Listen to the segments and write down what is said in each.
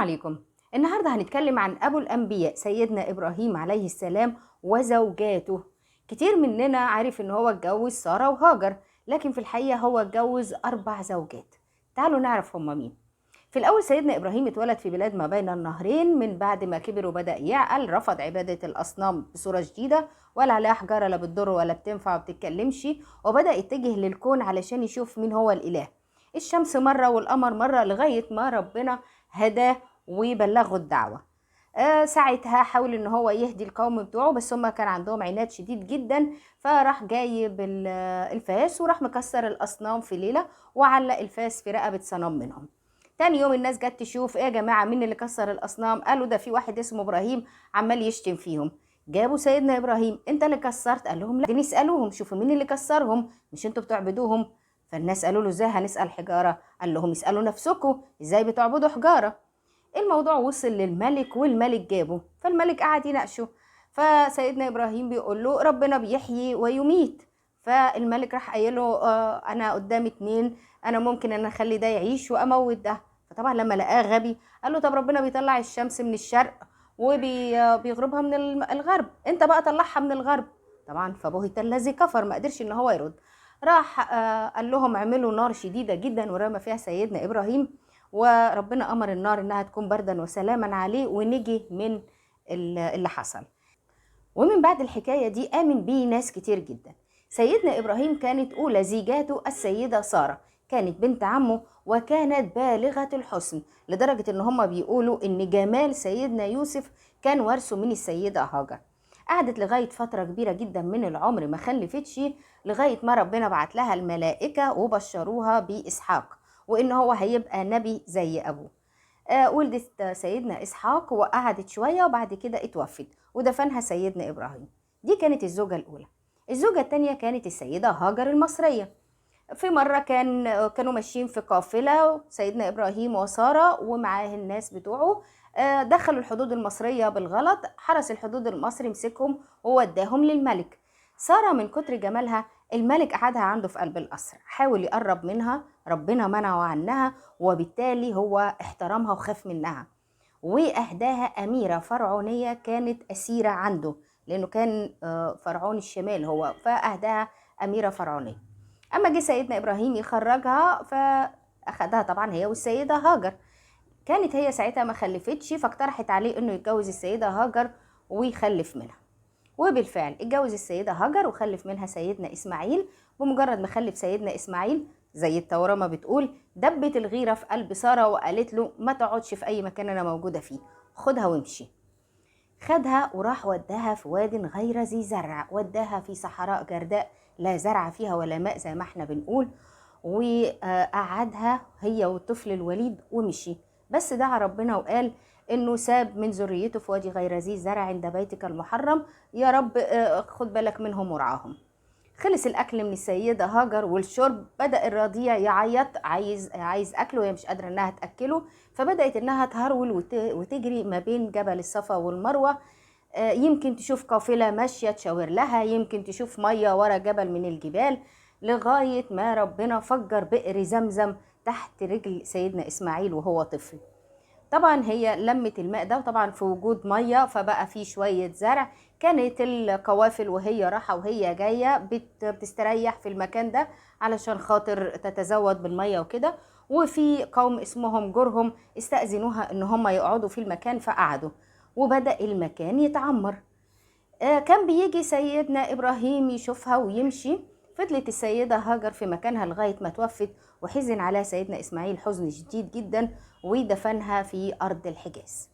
عليكم. النهارده هنتكلم عن أبو الأنبياء سيدنا إبراهيم عليه السلام وزوجاته. كتير مننا عارف إن هو اتجوز سارة وهاجر، لكن في الحقيقة هو اتجوز 4 زوجات. تعالوا نعرف هما مين. في الأول سيدنا إبراهيم اتولد في بلاد ما بين النهرين. من بعد ما كبر وبدأ يعقل رفض عبادة الأصنام بصورة شديدة، ولا عليها حجارة لا بتضر ولا بتنفع وبتتكلمش، وبدأ يتجه للكون علشان يشوف مين هو الإله. الشمس مرة والقمر مرة، لغاية ما ربنا هداه وبلغه الدعوة. ساعتها حاول ان هو يهدي القوم بتوعه، بس هم كان عندهم عناد شديد جدا، فراح جايب الفاس وراح مكسر الأصنام في ليلة وعلق الفاس في رقبة صنم منهم. تاني يوم الناس جت تشوف ايه يا جماعة، مين اللي كسر الأصنام؟ قالوا ده في واحد اسمه إبراهيم عمال يشتم فيهم. جابوا سيدنا إبراهيم، انت اللي كسرت؟ قال لهم لا. بعدين يسألوهم شوفوا مين اللي كسرهم، مش انتوا بتعبدوهم؟ فالناس قالوا له ازاي هنسأل حجارة؟ قال لهم اسألوا نفسكم ازاي بتعبدوا حجارة. الموضوع وصل للملك والملك جابه، فالملك قعد يناقشه. فسيدنا إبراهيم بيقول له ربنا بيحيي ويميت. فالملك راح قايل له أنا قدام 2، أنا ممكن أن أخلي ده يعيش وأموت ده. فطبعا لما لقاه غبي قال له طب ربنا بيطلع الشمس من الشرق وبيغربها من الغرب، انت بقى طلعها من الغرب. طبعا فبهت الذي كفر، ما قدرش ان هو يرد. راح قال لهم اعملوا نار شديدة جدا ورمى فيها سيدنا إبراهيم، وربنا أمر النار إنها تكون بردا وسلاما عليه ونجي من اللي حصل. ومن بعد الحكاية دي آمن بيه ناس كتير جدا. سيدنا إبراهيم كانت أولى زيجاته السيدة سارة، كانت بنت عمه وكانت بالغة الحسن، لدرجة إن هما بيقولوا إن جمال سيدنا يوسف كان ورثه من السيدة هاجر. قعدت لغاية فترة كبيرة جدا من العمر ما خلفتش، لغاية ما ربنا بعت لها الملائكة وبشروها بإسحاق وإن هو هيبقى نبي زي أبوه. ولدت سيدنا إسحاق وقعدت شوية وبعد كده اتوفت ودفنها سيدنا إبراهيم. دي كانت الزوجة الأولى. الزوجة التانية كانت السيدة هاجر المصرية. في مرة كانوا ماشيين في قافلة سيدنا إبراهيم وسارة ومعاه الناس بتوعه، دخلوا الحدود المصرية بالغلط. حرس الحدود المصري مسكهم ووداهم للملك. سارة من كتر جمالها الملك قعدها عنده في قلب القصر، حاول يقرب منها، ربنا منعه عنها، وبالتالي هو احترمها وخاف منها وأهداها أميرة فرعونية كانت أسيرة عنده، لأنه كان فرعون الشمال هو، فأهداها أميرة فرعونية. أما جه سيدنا إبراهيم يخرجها فأخدها طبعا هي والسيدة هاجر. كانت هي ساعتها ما خلفتش، فاقترحت عليه إنه يتجوز السيدة هاجر ويخلف منها، وبالفعل اتجوز السيدة هاجر وخلف منها سيدنا إسماعيل. بمجرد ما خلف سيدنا إسماعيل زي التوراة ما بتقول دبت الغيرة في قلب سارة وقالت له ما تقعدش في أي مكان أنا موجودة فيه، خدها وامشي. خدها وراح وداها في واد غير ذي زرع، وداها في صحراء جرداء لا زرع فيها ولا ماء زي ما احنا بنقول، وقعدها هي والطفل الوليد ومشي. بس دعا ربنا وقال انه ساب من ذريته في وادي غير ذي زرع عند بيتك المحرم، يا رب خد بالك منهم ورعاهم. خلص الاكل من السيده هاجر والشرب، بدا الرضيع يعيط عايز اكله وهي مش قادره انها تاكله، فبدات انها تهرول وتجري ما بين جبل الصفا والمروه، يمكن تشوف قافله ماشيه تشاور لها، يمكن تشوف ميه ورا جبل من الجبال، لغايه ما ربنا فجر بئر زمزم تحت رجل سيدنا اسماعيل وهو طفل. طبعا هي لمت الماء ده، وطبعا في وجود ميه فبقى في شويه زرع. كانت القوافل وهي رايحه وهي جايه بتستريح في المكان ده علشان خاطر تتزود بالميه وكده. وفي قوم اسمهم جرهم استأذنوها ان هم يقعدوا في المكان فقعدوا، وبدأ المكان يتعمر. كان بيجي سيدنا إبراهيم يشوفها ويمشي. فضلت السيدة هاجر في مكانها لغاية ما توفت، وحزن على سيدنا إسماعيل حزن شديد جدا ودفنها في أرض الحجاز.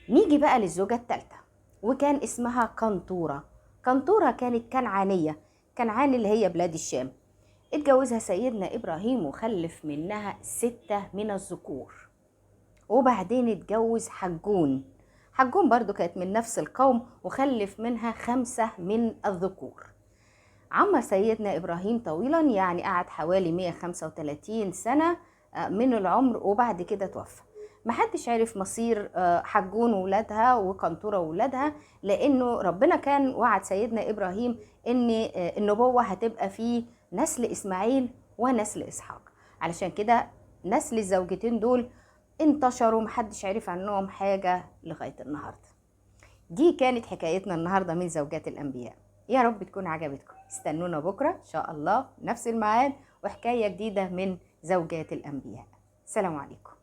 نيجي بقى للزوجة الثالثة، وكان اسمها قنطورة. قنطورة كانت كنعانية، كنعان اللي هي بلاد الشام. اتجوزها سيدنا إبراهيم وخلف منها 6 من الذكور. وبعدين اتجوز حجون. حجون برضو كانت من نفس القوم وخلف منها 5 من الذكور. عمر سيدنا إبراهيم طويلا، يعني قعد حوالي 135 سنة من العمر، وبعد كده توفى. محدش عرف مصير حجون وولادها وقنطورة وولادها، لأنه ربنا كان وعد سيدنا إبراهيم إن النبوة هتبقى في نسل إسماعيل ونسل إسحاق. علشان كده نسل الزوجتين دول انتشروا، محدش عرف عنهم حاجة لغاية النهاردة. دي كانت حكايتنا النهاردة من زوجات الأنبياء. يا رب تكون عجبتكم. استنونا بكرة إن شاء الله نفس الميعاد وحكاية جديدة من زوجات الأنبياء. سلام عليكم.